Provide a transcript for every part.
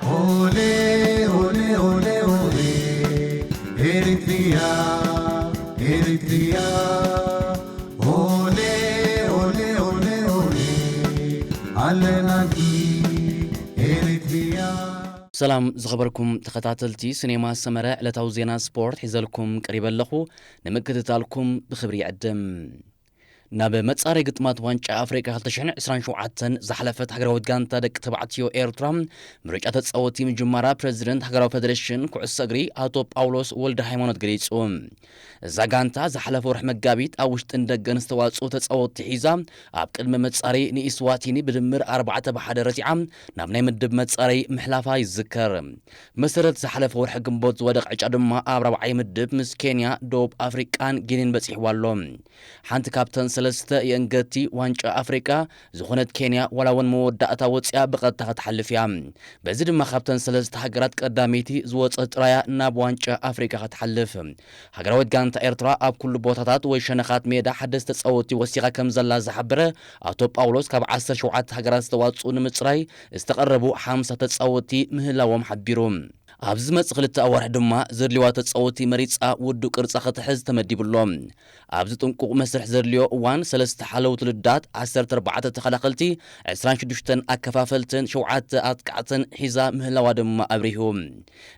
ኦሌ ኦሌ ኦሌ ኦሌ ኤሪትሪያ ኤሪትሪያ ኦሌ ኦሌ ኦሌ ኦሌ ኣለናኪ ኤሪትሪያ። ሰላም ዝኸበርኩም ተኸታተልቲ ሲኔማ ሰመረ፣ ዕለታዊ ዜና ስፖርት ሒዘልኩም ቀሪበ ኣለኹ። ንምክትታልኩም ብኽብሪ ይዕድም። ናብ መጻረይ ግጥማት ዋንጫ ኣፍሪቃ ክልተ ሽሕን ዕስራን ሸውዓተን ዝሓለፈት ሃገራዊት ጋንታ ደቂ ተባዕትዮ ኤርትራ ምርጫ ተጻወቲ ምጅማራ ፕረዚደንት ሃገራዊ ፌደሬሽን ኩዕሶ እግሪ ኣቶ ጳውሎስ ወልደ ሃይማኖት ገሊጹ። እዛ ጋንታ ዝሓለፈ ወርሒ መጋቢት ኣብ ውሽጥን ደገን ዝተዋጽኡ ተጻወቲ ሒዛ ኣብ ቅድሚ መጻረይ ንኢስዋቲኒ ብድምር ኣርባዕተ ብሓደ ረቲዓ ናብ ናይ ምድብ መጻረይ ምሕላፋ ይዝከር። ብመሰረት ዝሓለፈ ወርሒ ግንቦት ዝወደቕ ዕጫ ድማ ኣብ ራብዓይ ምድብ ምስ ኬንያ፣ ደቡብ ኣፍሪቃን ጊኒን በጺሕዋ ኣሎ። ሓንቲ ካብተን ሰለስተ የእንገድቲ ዋንጫ ኣፍሪቃ ዝኾነት ኬንያ ዋላ እውን መወዳእታ ወፂኣ ብቐጥታ ክትሓልፍ እያ። በዚ ድማ ካብተን ሰለስተ ሃገራት ቀዳመይቲ ዝወፀት ጥራያ ናብ ዋንጫ ኣፍሪቃ ክትሓልፍ። ሃገራዊት ጋንታ ኤርትራ ኣብ ኩሉ ቦታታት ወይ ሸነኻት ሜዳ ሓደስቲ ተፃወትቲ ወሲኻ ከም ዘላ ዝሓበረ ኣቶ ጳውሎስ፣ ካብ ዓሰርተ ሸውዓተ ሃገራት ዝተዋፅኡ ንምፅራይ ዝተቐረቡ ሓምሳ ተፃወትቲ ምህላዎም ሓቢሩ። ኣብ ዝመጽእ ክልተ ኣዋርሕ ድማ ዘድልዋ ተጻወቲ መሪጻ ውዱእ ቅርጻ ክትሕዝ ተመዲቡ ኣሎ። ኣብዚ ጥንቁቕ መስርሕ ዘድልዮ እዋን ሰለስተ ሓለውቲ ልዳት፣ ዓሰርተ ኣርባዕተ ተኸላኸልቲ፣ ዕስራን ሽዱሽተን ኣከፋፈልትን ሸውዓተ ኣጥቃዕትን ሒዛ ምህላዋ ድማ ኣብሪሁ።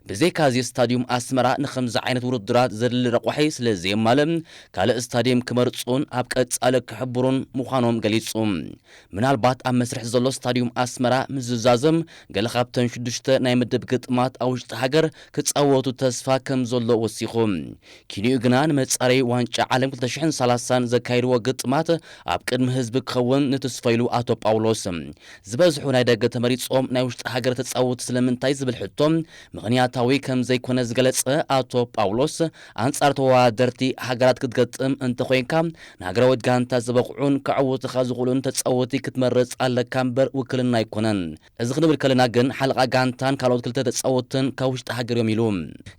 ብዘይካዚ ስታድዩም ኣስመራ ንኸምዚ ዓይነት ውድድራት ዘድሊ ረቋሒ ስለ ዘየማልእ ካልእ ስታድዩም ክመርጹን ኣብ ቀጻሊ ክሕብሩን ምዃኖም ገሊጹ። ምናልባት ኣብ መስርሕ ዘሎ ስታድዩም ኣስመራ ምስ ዝዛዘም፣ ገለ ካብተን ሽዱሽተ ናይ ምድብ ግጥማት ኣብ ውሽጢ ሃገር ክጻወቱ ተስፋ ከም ዘሎ ወሲኹ። ኪንኡ ግና ንመጻረይ ዋንጫ ዓለም ክልተ ሽሕን ሰላሳን ዘካይድዎ ግጥማት ኣብ ቅድሚ ህዝቢ ክኸውን ንትስፎ ኢሉ ኣቶ ጳውሎስ። ዝበዝሑ ናይ ደገ ተመሪጾም ናይ ውሽጢ ሃገር ተጻወቱ ስለምንታይ ዝብል ሕቶ ምኽንያታዊ ከም ዘይኮነ ዝገለጸ ኣቶ ጳውሎስ፣ ኣንጻር ተወዳደርቲ ሃገራት ክትገጥም እንተኾይንካ ንሃገራዊት ጋንታ ዝበቕዑን ከዕውትኻ ዝኽእሉን ተጻወቲ ክትመርጽ ኣለካ እምበር ውክልና ኣይኮነን። እዚ ክንብል ከለና ግን ሓለቓ ጋንታን ካልኦት ክልተ ተጻወትን ካብ ውሽጢ ሃገር እዮም ኢሉ።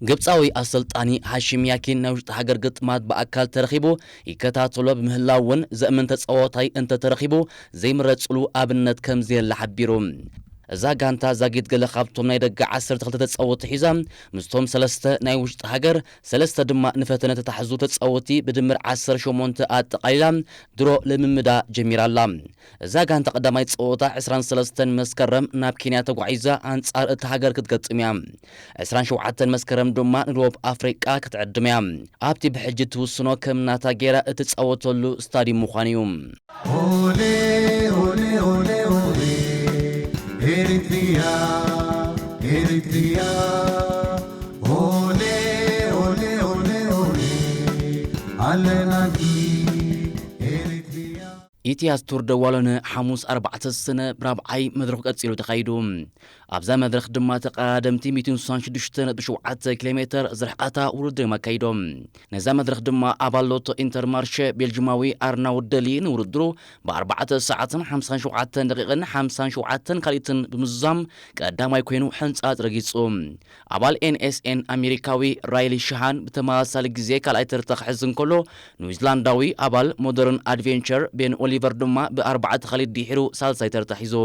ግብጻዊ ኣሰልጣኒ ሃሺም ያኪን ናይ ውሽጢ ሃገር ግጥማት ብኣካል ተረኺቡ ይከታተሎ ብምህላው እውን ዘእምን ተጻዋታይ እንተተረኺቡ ዘይምረጽሉ ኣብነት ከም ዘየለ ሓቢሩ። እዛ ጋንታ ዛጊት ገለ ካብቶም ናይ ደገ ዓሰርተ ክልተ ተጻወቲ ሒዛ ምስቶም ሰለስተ ናይ ውሽጢ ሃገር ሰለስተ ድማ ንፈተነ ተታሕዙ ተጻወቲ ብድምር ዓሰርተ ሸሞንተ ኣጠቓሊላ ድሮ ልምምዳ ጀሚራ ኣላ። እዛ ጋንታ ቀዳማይ ጸወታ ዕስራን ሰለስተን መስከረም ናብ ኬንያ ተጓዒዛ ኣንጻር እታ ሃገር ክትገጥም እያ። ዕስራን ሸውዓተን መስከረም ድማ ንደቡብ ኣፍሪቃ ክትዕድም እያ። ኣብቲ ብሕጂ ትውስኖ ከም ናታ ገይራ እትጻወተሉ ስታድዩም ምዃኑ እዩ። ኦሌ ኦሌ ኦሌ ኦሌ ኤሪትሪያ ኤሪትሪያ ኦሌ ኦሌ ኦሌ ኦሌ ኣለናኪ ኤሪትሪያ። ኢትያስ ቱር ደ ዋሎን ሓሙስ ኣርባዕተ ሰነ ብራብዓይ መድረኹ ቀጺሉ ተኻይዱ። ኣብዛ መድረኽ ድማ ተቐዳደምቲ ሚእትን ስሳን ሽዱሽተ ነጥቢ ሸውዓተ ኪሎ ሜተር ዝርሕቐታ ውድድር እዮም ኣካይዶም። ነዛ መድረኽ ድማ ኣባል ሎቶ ኢንተርማርሸ ቤልጅማዊ ኣርናውድ ደሊ ንውድድሩ ብኣርባዕተ ሰዓትን ሓምሳን ሸውዓተን ደቂቕን ሓምሳን ሸውዓተን ካልኢትን ብምዝዛም ቀዳማይ ኮይኑ ሕንጻጽ ረጊጹ። ኣባል ኤን ኤስ ኤን ኣሜሪካዊ ራይሊ ሸሃን ብተመሳሳሊ ግዜ ካልኣይ ተርታ ክሕዝ እንከሎ፣ ኒውዚላንዳዊ ኣባል ሞደርን ኣድቬንቸር ቤን ኦሊቨር ድማ ብኣርባዕተ ካልኢት ድሒሩ ሳልሳይ ተርታ ሒዙ።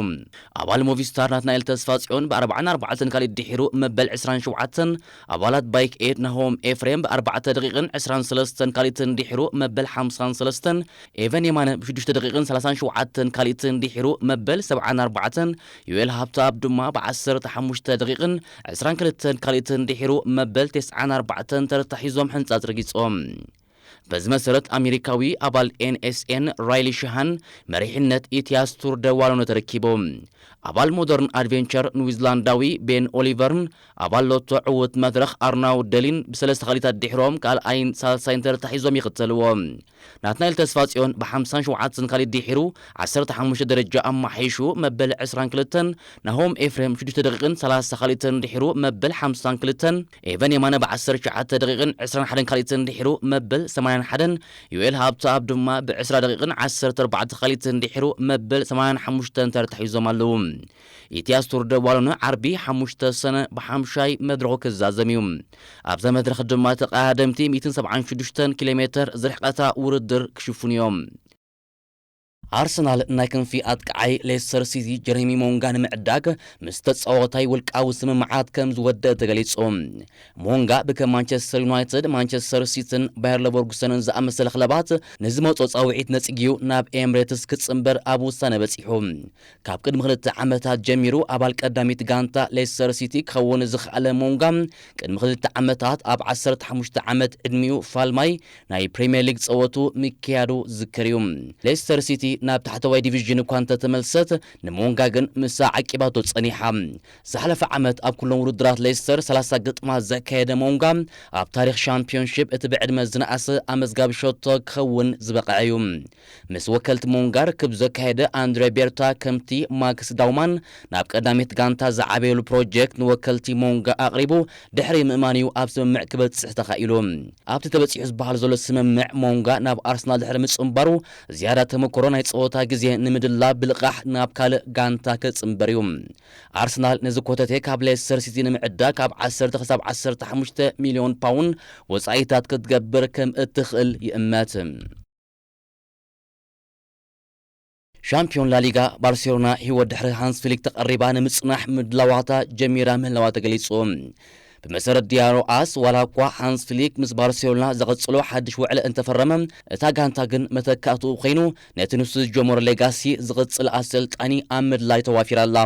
ኣባል ሞቪስታር ናትናኤል ተስፋጽዮን ብኣርባዓን ኣርባዕተን ካልኢት ድሒሩ መበል ዕስራን ሸውዓተን፣ ኣባላት ባይክ ኤድ ናሆም ኤፍሬም ብኣርባዕተ ደቂቕን ዕስራን ሰለስተን ካልኢትን ድሒሩ መበል ሓምሳን ሰለስተን፣ ኤቨን የማነ ብሽዱሽተ ደቂቕን ሰላሳን ሸውዓተን ካልኢትን ድሒሩ መበል ሰብዓን ኣርባዕተን፣ ዮኤል ሃብተኣብ ድማ ብዓሰርተ ሓሙሽተ ደቂቕን ዕስራን ክልተን ካልኢትን ድሒሩ መበል ተስዓን ኣርባዕተን ተርታ ሒዞም ሕንጻጽ ረጊጾም። በዚ መሰረት ኣሜሪካዊ ኣባል ኤን ኤስ ኤን ራይሊ ሸሃን መሪሕነት ኢትያስ ቱር ደ ዋሎን ተረኪቡ። ኣባል ሞደርን ኣድቬንቸር ኒውዚላንዳዊ ቤን ኦሊቨርን ኣባል ሎቶ ዕዉት መድረኽ ኣርናውድ ደሊን ብሰለስተ ካልኢታት ድሒሮም ካልኣይን ሳልሳይን ተርታ ሒዞም ይኽተልዎ። ናትናኤል ተስፋጽዮን ብሓምሳን ሸውዓተን ካልኢት ድሒሩ ዓሰርተ ሓሙሽተ ደረጃ ኣማሓይሹ መበል ዕስራን ክልተን፣ ናሆም ኤፍሬም ሽዱሽተ ደቂቕን ሰላሳ ካልኢትን ድሒሩ መበል ሓምሳን ክልተን፣ ኤቨን የማነ ብዓሰርተ ትሽዓተ ደቂቕን ዕስራን ሓደን ካልኢትን ድሒሩ መበል ሰማንያን ሓደን፣ ዮኤል ሃብተኣብ ድማ ብዕስራ ደቂቕን ዓሰርተ ኣርባዕተ ካልኢትን ድሒሩ መበል ሰማንያን ሓሙሽተን ተርታ ሒዞም ኣለዉ። ኢትያስ ቱር ደ ዋሎን ዓርቢ ሓሙሽተ ሰነ ብሓምሻይ መድረኹ ክዛዘም እዩ። ኣብዛ መድረኽ ድማ ተቐዳደምቲ ሚእትን ሰብዓን ሽዱሽተን ኪሎ ሜተር ዝርሕቐታ ውድድር ክሽፍኑ እዮም። ኣርሰናል ናይ ክንፊ ኣጥቃዓይ ሌስተር ሲቲ ጀረሚ ሞንጋ ንምዕዳግ ምስ ተጻዋታይ ውልቃዊ ስምምዓት ከም ዝወደአ ተገሊጹ። ሞንጋ ብከም ማንቸስተር ዩናይትድ፣ ማንቸስተር ሲቲን ባየር ለቨርኩሰንን ዝኣመሰለ ክለባት ንዝመጾ ጻውዒት ነጺግዩ ናብ ኤምሬትስ ክጽንበር ኣብ ውሳነ በጺሑ። ካብ ቅድሚ ክልተ ዓመታት ጀሚሩ ኣባል ቀዳሚት ጋንታ ሌስተር ሲቲ ክኸውን ዝኸኣለ ሞንጋ፣ ቅድሚ ክልተ ዓመታት ኣብ ዓሰርተ ሓሙሽተ ዓመት ዕድሚኡ ፋልማይ ናይ ፕሪምየር ሊግ ጸወቱ ምክያዱ ዝዝከር እዩ። ሌስተር ሲቲ ናብ ታሕተዋይ ዲቪዥን እኳ እንተተመልሰት፣ ንሞንጋ ግን ምሳ ዓቂባቶ ጸኒሓ። ዝሓለፈ ዓመት ኣብ ኩሎም ውድድራት ሌስተር ሰላሳ ግጥማት ዘካየደ ሞንጋ፣ ኣብ ታሪኽ ሻምፒዮንሺፕ እቲ ብዕድመ ዝነኣሰ ኣመዝጋቢ ሸቶ ክኸውን ዝበቕዐ እዩ። ምስ ወከልቲ ሞንጋ ርክብ ዘካየደ ኣንድሬ ቤርታ፣ ከምቲ ማክስ ዳውማን ናብ ቀዳሚት ጋንታ ዝዓበየሉ ፕሮጀክት ንወከልቲ ሞንጋ ኣቕሪቡ ድሕሪ ምእማን እዩ ኣብ ስምምዕ ክበጽሕ ተኻኢሉ። ኣብቲ ተበጺሑ ዝበሃል ዘሎ ስምምዕ፣ ሞንጋ ናብ ኣርሰናል ድሕሪ ምጽንባሩ፣ ዝያዳ ተመክሮ ናይ ጸወታ ግዜ ንምድላብ ብልቓሕ ናብ ካልእ ጋንታ ክጽንበር እዩ። ኣርሰናል ነዚ ኮተቴ ካብ ሌስተር ሲቲ ንምዕዳግ ካብ ዓሰርተ ክሳብ ዓሰርተ ሓሙሽተ ሚልዮን ፓውንድ ወጻኢታት ክትገብር ከም እትኽእል ይእመት። ሻምፒዮን ላሊጋ ባርሴሎና ህይወት ድሕሪ ሃንስ ፍሊክ ተቐሪባ ንምጽናሕ ምድላዋታ ጀሚራ ምህላዋ ተገሊጹ። ብመሰረት ዲያሮ ኣስ፣ ዋላ እኳ ሃንስ ፍሊክ ምስ ባርሴሎና ዘቐጽሎ ሓድሽ ውዕለ እንተፈረመ፣ እታ ጋንታ ግን መተካእትኡ ኮይኑ ነቲ ንሱ ዝጀመሮ ሌጋሲ ዝቕጽል ኣሰልጣኒ ኣብ ምድላይ ተዋፊራ ኣላ።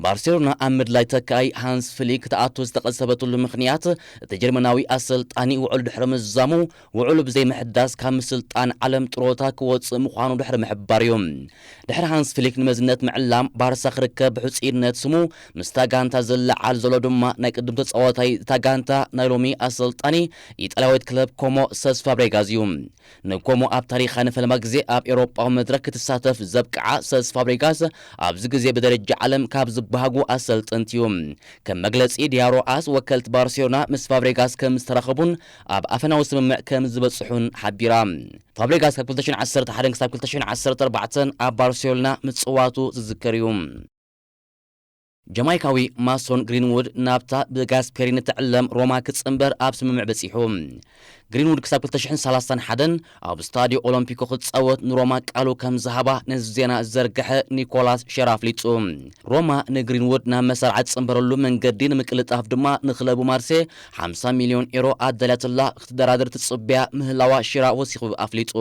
ባርሴሎና ኣብ ምድላይ ተካኣይ ሃንስ ፍሊክ ክትኣቱ ዝተቐሰበትሉ ምኽንያት፣ እቲ ጀርመናዊ ኣሰልጣኒ ውዕሉ ድሕሪ ምዝዛሙ፣ ውዕሉ ብዘይምሕዳስ ካብ ምስልጣን ዓለም ጥሮታ ክወጽእ ምዃኑ ድሕሪ ምሕባር እዩ። ድሕሪ ሃንስ ፍሊክ ንመዝነት ምዕላም ባርሳ ክርከብ ብሕጹይነት ስሙ ምስታ ጋንታ ዝለዓል ዘሎ ድማ ናይ ቅድም ተጻዋታይ እታ ጋንታ ናይ ሎሚ ኣሰልጣኒ ኢጣልያዊት ክለብ ኮሞ ሰስ ፋብሬጋዝ እዩ። ንኮሞ ኣብ ታሪኻ ንፈለማ ግዜ ኣብ ኤውሮጳዊ መድረክ ክትሳተፍ ዘብቅዓ ሰስ ፋብሬጋስ ኣብዚ ግዜ ብደረጃ ዓለም ካብ ዝበሃጉ ኣሰልጠንቲ እዩ። ከም መግለጺ ዲያሮ ኣስ፣ ወከልቲ ባርሴሎና ምስ ፋብሬጋስ ከም ዝተራኸቡን ኣብ ኣፈናዊ ስምምዕ ከም ዝበጽሑን ሓቢራ። ፋብሬጋስ ካብ ክልተ ሽሕን ዓሰርተ ሓደን ክሳብ ክልተ ሽሕን ዓሰርተ ኣርባዕተን ኣብ ባርሴሎና ምጽዋቱ ዝዝከር እዩ። ጀማይካዊ ማሶን ግሪንዉድ ናብታ ብጋስፔሪኒ ትዕለም ሮማ ክጽንበር ኣብ ስምምዕ በጺሑ። ግሪንዉድ ክሳብ ክልተ ሽሕን ሰላሳን ሓደን ኣብ ስታዲዮ ኦሎምፒኮ ክጻወት ንሮማ ቃሉ ከም ዝሃባ ነዚ ዜና ዝዘርግሐ ኒኮላስ ሸራ ኣፍሊጡ። ሮማ ንግሪንዉድ ናብ መሳርዓ ትጽንበረሉ መንገዲ ንምቅልጣፍ ድማ ንክለቡ ማርሴ ሓምሳ ሚልዮን ኤሮ ኣዳልያትላ ክትደራደር ትጽበያ ምህላዋ ሸራ ወሲኹ ኣፍሊጡ።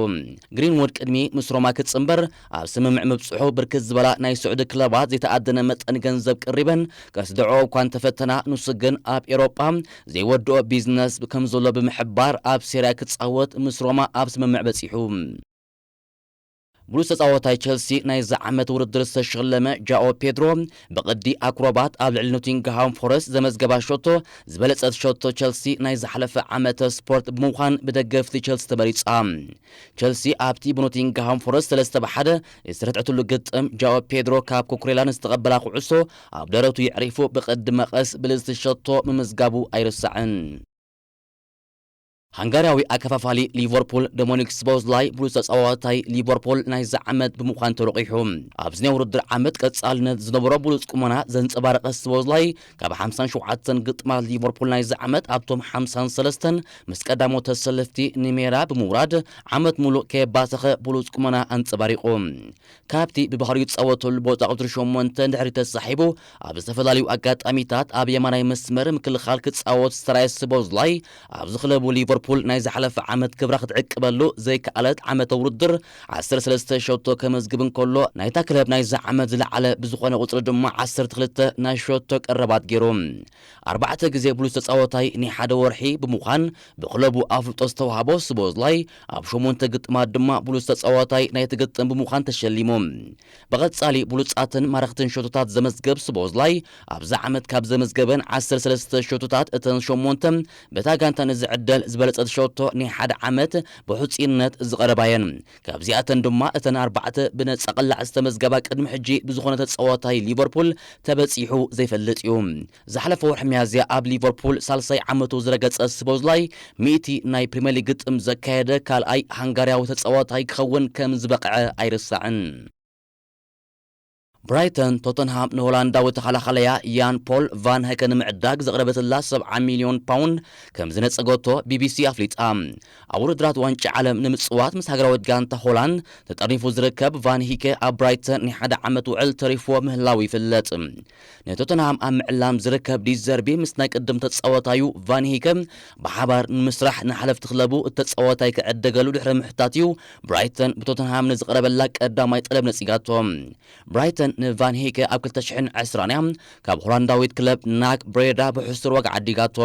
ግሪንዉድ ቅድሚ ምስ ሮማ ክጽንበር ኣብ ስምምዕ ምብጽሑ ብርክት ዝበላ ናይ ስዑዲ ክለባት ዘይተኣደነ መጠን ገንዘብ ቀሪበን ከስድዖ እኳ እንተፈተና፣ ንሱ ግን ኣብ ኤውሮጳ ዘይወድኦ ቢዝነስ ከም ዘሎ ብምሕባር ኣብ ሴርያ ክጻወት ምስ ሮማ ኣብ ስምምዕ በጺሑ። ብሉጽ ተጻዋታይ ቸልሲ ናይዚ ዓመት ውድድር ዝተሸለመ ጃኦ ፔድሮ ብቕዲ ኣክሮባት ኣብ ልዕሊ ኖቲንግሃም ፎረስት ዘመዝገባ ሸቶ ዝበለጸት ሸቶ ቸልሲ ናይ ዝሓለፈ ዓመተ ስፖርት ብምዃን ብደገፍቲ ቸልሲ ተመሪጻ። ቸልሲ ኣብቲ ብኖቲንግሃም ፎረስት ሰለስተ ብ ሓደ ዝተረትዐትሉ ግጥም ጃኦ ፔድሮ ካብ ኮኩሬላ ንዝተቐበላ ኩዕሶ ኣብ ደረቱ የዕሪፉ ብቕዲ መቐስ ብልጽቲ ሸቶ ምምዝጋቡ ኣይርሳዕን። ሃንጋርያዊ ኣከፋፋሊ ሊቨርፑል ዶሚኒክ ስቦዝላይ ብሉጽ ተጻዋታይ ሊቨርፑል ናይዚ ዓመት ብምዃን ተረቒሑ። ኣብዚ ናይ ውድድር ዓመት ቀጻልነት ዝነበሮ ብሉጽ ቁመና ዘንጸባረቐ ስቦዝላይ ካብ ሓምሳን ሸውዓተን ግጥማት ሊቨርፑል ናይዚ ዓመት ኣብቶም ሓምሳን ሰለስተን ምስ ቀዳሞት ተሰለፍቲ ንሜዳ ብምውራድ ዓመት ሙሉእ ከየባተኸ ብሉጽ ቁመና ኣንጸባሪቑ። ካብቲ ብባህሪኡ ዝጻወተሉ ቦታ ቁጽሪ ሸሞንተ እንድሕሪ ተሳሒቡ ኣብ ዝተፈላለዩ ኣጋጣሚታት ኣብ የማናይ መስመር ምክልኻል ክጻወት ዝተራእየ ስቦዝላይ ኣብዚ ክለቡ ሊቨርፑል ናይ ዝሓለፈ ዓመት ክብራ ክትዕቅበሉ ዘይከኣለት ዓመተ ውድድር ዓሰርተ ሰለስተ ሸቶ ከመዝግብ እንከሎ ናይታ ክለብ ናይዚ ዓመት ዝለዓለ ብዝኾነ ቁጽሪ ድማ ዓሰርተ ክልተ ናይ ሸቶ ቀረባት ገይሩ። ኣርባዕተ ግዜ ብሉጽ ተጻዋታይ ናይ ሓደ ወርሒ ብምዃን ብክለቡ ኣፍልጦ ዝተዋህቦ ስቦዝላይ ኣብ ሸሞንተ ግጥማት ድማ ብሉጽ ተጻዋታይ ናይቲ ግጥም ብምዃን ተሸሊሙ። ብቐጻሊ ብሉጻትን ማረኽትን ሸቶታት ዘመዝገብ ስቦዝላይ ኣብዚ ዓመት ካብ ዘመዝገበን ዓሰርተ ሰለስተ ሸቶታት እተን ሸሞንተ በታ ጋንታ ንዝዕደል ዝበለጸት ሸቶ ናይ ሓደ ዓመት ብሕጹይነት ዝቐረባየን። ካብዚኣተን ድማ እተን ኣርባዕተ ብነጻ ቅላዕ ዝተመዝገባ ቅድሚ ሕጂ ብዝኾነ ተጻዋታይ ሊቨርፑል ተበጺሑ ዘይፈልጥ እዩ። ዝሓለፈ ወርሒ ሚያዝያ ኣብ ሊቨርፑል ሳልሳይ ዓመቱ ዝረገጸ ስቦዝላይ ሚእቲ ናይ ፕሪምየር ሊግ ግጥም ዘካየደ ካልኣይ ሃንጋርያዊ ተጻዋታይ ክኸውን ከም ዝበቕዐ ኣይርሳዕን። ብራይተን ቶተንሃም ንሆላንዳዊ ተኸላኸለያ ያን ፖል ቫን ሀከ ንምዕዳግ ዘቕረበትላ ሰብዓ ሚልዮን ፓውንድ ከም ዝነጸገቶ ቢቢሲ ኣፍሊጣ። ኣብ ውድድራት ዋንጫ ዓለም ንምጽዋት ምስ ሃገራዊት ጋንታ ሆላንድ ተጠርኒፉ ዝርከብ ቫን ሂከ ኣብ ብራይተን ናይ ሓደ ዓመት ውዕል ተሪፍዎ ምህላው ይፍለጥ። ንቶተንሃም ኣብ ምዕላም ዝርከብ ዲዘርቢ ምስ ናይ ቅድም ተጻወታዩ ቫን ሂከ ብሓባር ንምስራሕ ንሓለፍቲ ክለቡ እቲ ተጻወታይ ክዕደገሉ ድሕሪ ምሕታት እዩ ብራይተን ብቶተንሃም ንዝቐረበላ ቀዳማይ ጠለብ ነጺጋቶ። ብራይተን ንቫን ሄከ ኣብ ክልተ ሽሕን ዕስራን እያ ካብ ሆላንዳዊት ክለብ ናክ ብሬዳ ብሕሱር ዋጋ ዓዲጋቶ።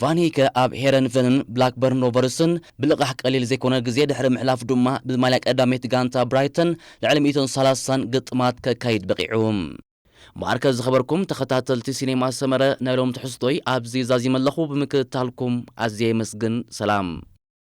ቫን ሄከ ኣብ ሄረንቨንን ብላክበርን ሮቨርስን ብልቓሕ ቀሊል ዘይኮነ ግዜ ድሕሪ ምሕላፍ ድማ ብማልያ ቀዳመይቲ ጋንታ ብራይተን ልዕሊ ሚእትን ሰላሳን ግጥማት ከካይድ በቒዑ። እምበኣርከ ዝኸበርኩም ተኸታተልቲ ሲኔማ ሰመረ ናይ ሎም ትሕዝቶይ ኣብዚ ዛዚመ ኣለኹ። ብምክትታልኩም ኣዝየ የመስግን። ሰላም።